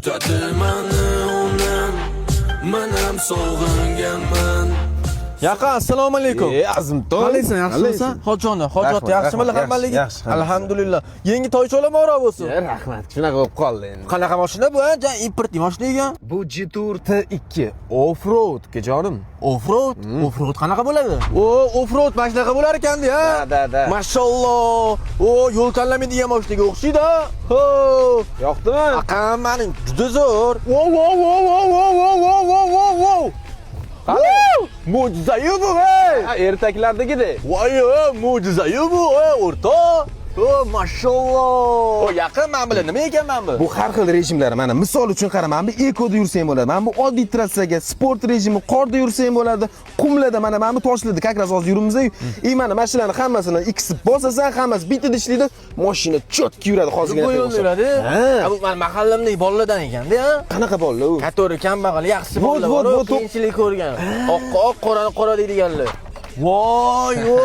Kutadi mani onam, man ham sog'inganman. Yaqin, assalomu alaykum. E, Azim toy. Qalaysan, yaxshimisan? Hojoni, hojat Rahmat, yaxshimi rahmat, hammaligi? yaxshi, yaxshi. Alhamdulillah. Yangi toycholar muborak bo'lsin. E, rahmat. Shunaqa bo'lib qoldi endi. Qanaqa mashina bu, ha? Jan импортный mashina ekan. Bu Jetour T2 off-road jonim. Off-road? Off-road qanaqa bo'ladi? O, off-road mana shunaqa bo'lar ekanda, ha? Да, да, да. Mashalloh. O, yo'l tanlamaydigan mashinaga o'xshaydi, ha? Ho. Yoqdimi? Aqam mening juda zo'r. Wo, wo, wo, wo, wo, wo, wo, wo, wo, wo. Qani? Mo'jiza-yu bu, ey! Ha, ertaklardagidek. Voy, mo'jiza-yu bu, ey, o'rtoq. O, mashalloh. O, yaqin men bilan nima ekan men bu? Bu har xil rejimlari. Mana misol uchun qara, mana bu ekoda yursang bo'ladi. Mana bu oddiy trassaga, sport rejimi, qorda yursang bo'ladi. Qumlarda, mana bu toshlarda как раз hozir yuribmiz. И mana shularni hammasini ikkisi bosasan, hammasi bittada ishlaydi. Mashina чётко yuradi hozirgina. Bu yo'lda yuradi. Ha. Ha, bu mani mahallamdagi bolalardan ekanda, ha? Qanaqa bolalar u? Который kambag'al, yaxshi Вот, bolalar вот, bor, вот. qiyinchilik ko'rgan. Oqqa oq, qorani qora deydiganlar. Voy, yo,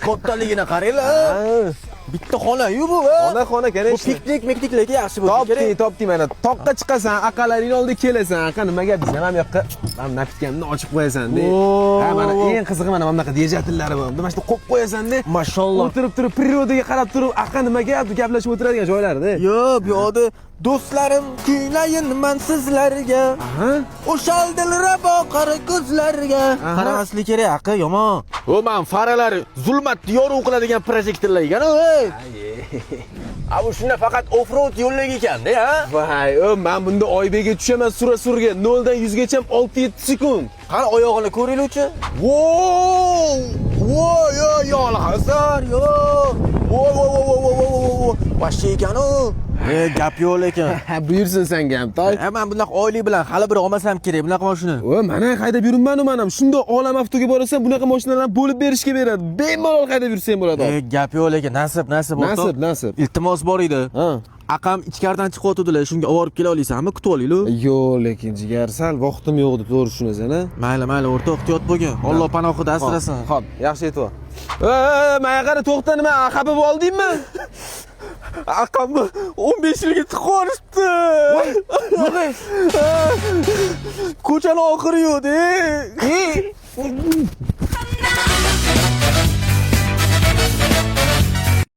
kattaligini qaranglar. Bitta xona-yu bu, ha? Xona, xona, Bu конечно. piknik, mikniklarga yaxshi bo'lsa Topding, kerak. topding mana. Toqqa chiqasan, aqalaring oldiga kelasan. Aqa, nima gap desam, ham yoqqa mana напитка mni ochib qo'yasan-da. Oo. Ha, mana eng qizig'i mana bunaqa держатель lari bor. Mana shuni qo'yib qo'yasan-da. Mashalloh. O'tirib turib, природа ga qarab turib, aqa, nima gap deb gaplashib o'tiradigan joylarda. Yo'q, bu yoqda do'stlarim kuylayin man sizlarga. Aha. O'shal dilrabo qora ko'zlarga. Aha. Qaramaslik kerak, aqi yomon. O, man faralari zulmatni yorug' qiladigan projektorlar ekan, ey. A, bu shunda faqat off-road yo'llik ekanda, ha? Voy, o, men bunda Oybekka tushaman sura surga 0 dan 100 gacha 6-7 sekund. Qani oyog'ini ko'ringlarchi. Wow! Voy, yo, yo, Hasan, yo. Voy, voy, voy, voy, voy, voy, voy. Vashshe ekan u. E, gap yo'q lekin. Ha, buyursin senga ham, toy. Ha, men bunaqa oylik bilan hali bir olmasam kerak bunaqa mashina. O, mana haydab yuribman man ham. Shundoq Olam Avtoga borasan, bunaqa mashinalarni bo'lib berishga beradi. Bemalol haydab yursang bo'ladi. E, gap yo'q lekin, nasib, nasib. O'rtoq. Nasib, nasib. Iltimos bor edi. Ha. Akam ichkaridan chiqyotgandilar, shunga olib borib kela olasanmi? Kutib olaylik. Yo'q, lekin jigar, sal vaqtim yo'q edi, to'g'ri tushunasan, a? Mayli, mayli, o'rtoq, ehtiyot bo'lgin. Alloh panohida asrasin. Xo'p, yaxshi aytib. E, menga qara, to'xta, nima, xafa bo'ldingmi? Akamni 15 yilga tiqib yuborishibdi. Yo'q. Ko'chani oxiri yo'q-da.